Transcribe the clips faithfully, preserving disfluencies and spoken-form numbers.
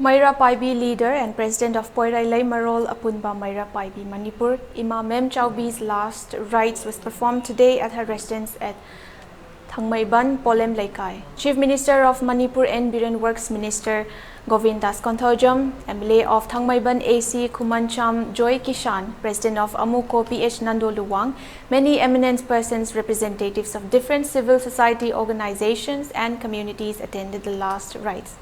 Meira Paibi, leader and president of Poirai Leimarol Apunba Meira Paibi Manipur, Ima Mem Chaubi's last rites was performed today at her residence at Thangmeiban, Polem Leikai. Chief Minister of Manipur N Biren, Works Minister Govindas Konthoujam, M L A of Thangmeiban A C Khumancham Joy Kishan, President of Amuko P H Nando Luwang, many eminent persons, representatives of different civil society organizations and communities attended the last rites.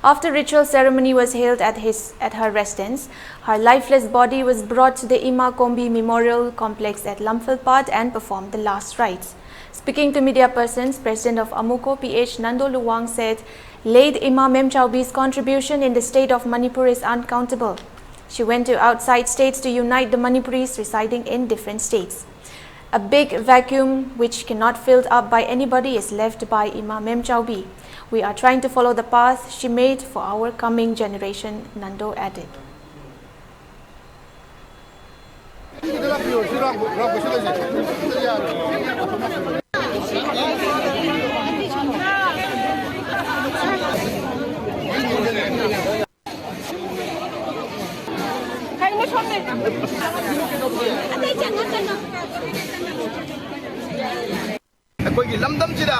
After ritual ceremony was held at his, at her residence, her lifeless body was brought to the Ima Kombi Memorial Complex at Lamphel Pat and performed the last rites. Speaking to media persons, President of Amuko P H Nando Luwang said, "Late Ima Mem Chaubi's contribution in the state of Manipur is uncountable. She went to outside states to unite the Manipuris residing in different states. A big vacuum which cannot filled up by anybody is left by Ima Mem Chaubi. We are trying to follow the path she made for our coming generation," Nando added. ꯑꯩꯈꯣꯏꯒꯤ ꯂꯝꯗꯝꯁꯤꯗ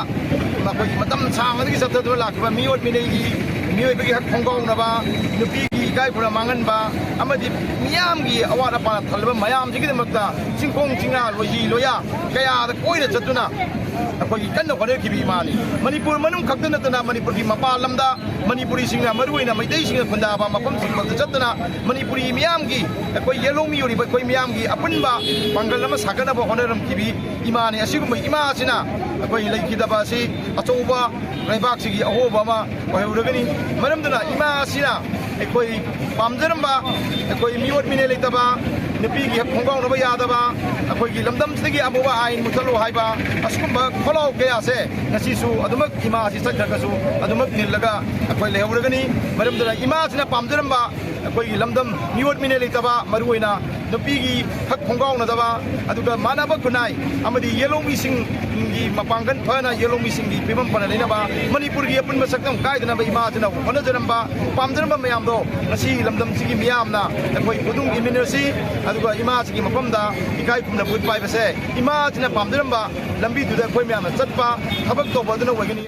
ꯃꯈꯣꯏꯒꯤ ꯃꯇꯝ ꯁꯥꯡꯅꯗꯒꯤ ꯆꯠꯊꯗꯨꯅ ꯂꯥꯛꯈꯤꯕ ꯃꯤꯑꯣꯠ ꯃꯤꯅꯩꯒꯤ, ꯃꯤꯑꯣꯏꯕꯒꯤ ꯍꯛ ꯈꯣꯡꯒꯥꯎꯅꯕ, ꯅꯨꯄꯤꯒꯤ ꯏꯀꯥꯏ ꯈꯨꯝꯅ ꯃꯥꯡꯍꯟꯕ ꯑꯃꯗꯤ ꯃꯤꯌꯥꯝꯒꯤ ꯑꯋꯥꯠ ꯑꯄꯥ ꯊꯜꯂꯕ ꯃꯌꯥꯝꯁꯤꯒꯤꯗꯃꯛꯇ ꯆꯤꯡꯈꯣꯡ ꯆꯤꯡꯌꯥ, ꯂꯣꯏꯍꯤ ꯂꯣꯌꯥ ꯀꯌꯥꯗ ꯀꯣꯏꯅ ꯆꯠꯇꯨꯅ ꯑꯩꯈꯣꯏꯒꯤ ꯀꯟꯅ ꯍꯣꯠꯅꯈꯤꯕ ꯏꯃꯥꯅꯤ꯫ ꯃꯅꯤꯄꯨꯔ ꯃꯅꯨꯡ ꯈꯛꯇ ꯅꯠꯇꯅ ꯃꯅꯤꯄꯨꯔꯒꯤ ꯃꯄꯥꯟ ꯂꯝꯗ ꯃꯅꯤꯄꯨꯔꯤꯁꯤꯡꯅ, ꯃꯔꯨꯑꯣꯏꯅ ꯃꯩꯇꯩꯁꯤꯡꯅ ꯈꯨꯟꯗꯥꯕ ꯃꯐꯝꯁꯤꯡ ꯈꯛꯇ ꯆꯠꯇꯨꯅ ꯃꯅꯤꯄꯨꯔꯤ ꯃꯤꯌꯥꯝꯒꯤ, ꯑꯩꯈꯣꯏ ꯌꯦꯜꯍꯧꯃꯤ ꯑꯣꯏꯔꯤꯕ ꯑꯩꯈꯣꯏ ꯃꯤꯌꯥꯝꯒꯤ ꯑꯄꯨꯟꯕ ꯄꯥꯡꯒꯜ ꯑꯃ ꯁꯥꯒꯠꯅꯕ ꯍꯣꯠꯅꯔꯝꯈꯤꯕꯤ ꯏꯃꯥꯅꯤ꯫ ꯑꯁꯤꯒꯨꯝꯕ ꯏꯃꯥ ꯑꯁꯤꯅ ꯑꯩꯈꯣꯏ ꯂꯩꯈꯤꯗꯕ ꯑꯁꯤ ꯑꯆꯧꯕ ꯂꯩꯕꯥꯛꯁꯤꯒꯤ ꯑꯍꯣꯕ ꯑꯃ ꯑꯣꯏꯍꯧꯔꯒꯅꯤ꯫ ꯃꯔꯝꯗꯨꯅ ꯏꯃꯥ ꯑꯁꯤꯅ ꯑꯩꯈꯣꯏ ꯄꯥꯝꯖꯔꯝꯕ, ꯑꯩꯈꯣꯏ ꯃꯤꯑꯣꯠ ꯃꯤꯅꯩ ꯂꯩꯇꯕ, ꯅꯨꯄꯤꯒꯤ ꯍꯛ ꯈꯣꯡꯒꯥꯎꯅꯕ ꯌꯥꯗꯕ, ꯑꯩꯈꯣꯏꯒꯤ ꯂꯝꯗꯝꯁꯤꯗꯒꯤ ꯑꯃꯨꯕ ꯑꯥꯏꯟ ꯃꯨꯊꯠꯂꯣ ꯍꯥꯏꯕ, ꯑꯁꯤꯒꯨꯝꯕ ꯈꯣꯜꯂꯥꯎ ꯀꯌꯥꯁꯦ ꯉꯁꯤꯁꯨ ꯑꯗꯨꯃꯛ ꯏꯃꯥ ꯑꯁꯤ ꯆꯠꯈ꯭ꯔꯒꯁꯨ ꯑꯗꯨꯃꯛ ꯅꯤꯜꯂꯒ ꯑꯩꯈꯣꯏ ꯂꯩꯍꯧꯔꯒꯅꯤ꯫ ꯃꯔꯝ ꯑꯗꯨꯅ ꯏꯃꯥꯁꯤꯅ ꯄꯥꯝꯖꯔꯝꯕ ꯑꯩꯈꯣꯏꯒꯤ ꯂꯝꯗꯝ ꯃꯤꯑꯣꯠ ꯃꯤꯅꯩ ꯂꯩꯇꯕ, ꯃꯔꯨꯑꯣꯏꯅ ꯅꯨꯄꯤꯒꯤ ꯍꯛ ꯈꯣꯡꯒꯥꯎꯅꯗꯕ, ꯑꯗꯨꯒ ꯃꯥꯟꯅꯕ ꯈꯨꯟꯅꯥꯏ ꯑꯃꯗꯤ ꯌꯦꯜꯍꯧꯃꯤꯁꯤꯡꯒꯤ ꯃꯄꯥꯡꯒꯜ ꯐꯅ ꯌꯦꯜꯍꯧꯃꯤꯁꯤꯡꯒꯤ ꯐꯤꯕꯝ ꯐꯅ ꯂꯩꯅꯕ, ꯃꯅꯤꯄꯨꯔꯒꯤ ꯑꯄꯨꯟꯕ ꯁꯛꯇꯝ ꯀꯥꯏꯗꯅꯕ ꯏꯃꯥꯁꯤꯅ ꯍꯣꯠꯅꯖꯔꯝꯕ, ꯄꯥꯝꯖꯔꯝꯕ ꯃꯌꯥꯝꯗꯣ ꯉꯁꯤ ꯂꯝꯗꯝꯁꯤꯒꯤ ꯃꯤꯌꯥꯝꯅ ꯑꯩꯈꯣꯏ ꯈꯨꯗꯨꯝ ꯏꯟꯃꯤꯟꯅꯁꯤ꯫ ꯑꯗꯨꯒ ꯏꯃꯥꯁꯤꯒꯤ ꯃꯐꯝꯗ ꯏꯀꯥꯏ ꯈꯨꯝꯅꯕ ꯎꯠꯄ ꯍꯥꯏꯕꯁꯦ ꯏꯃꯥꯁꯤꯅ ꯄꯥꯝꯖꯔꯝꯕ ꯂꯝꯕꯤꯗꯨꯗ ꯑꯩꯈꯣꯏ ꯃꯌꯥꯝꯅ ꯆꯠꯄ, ꯊꯕꯛ ꯇꯧꯕ ꯑꯗꯨꯅ ꯑꯣꯏꯒꯅꯤ꯫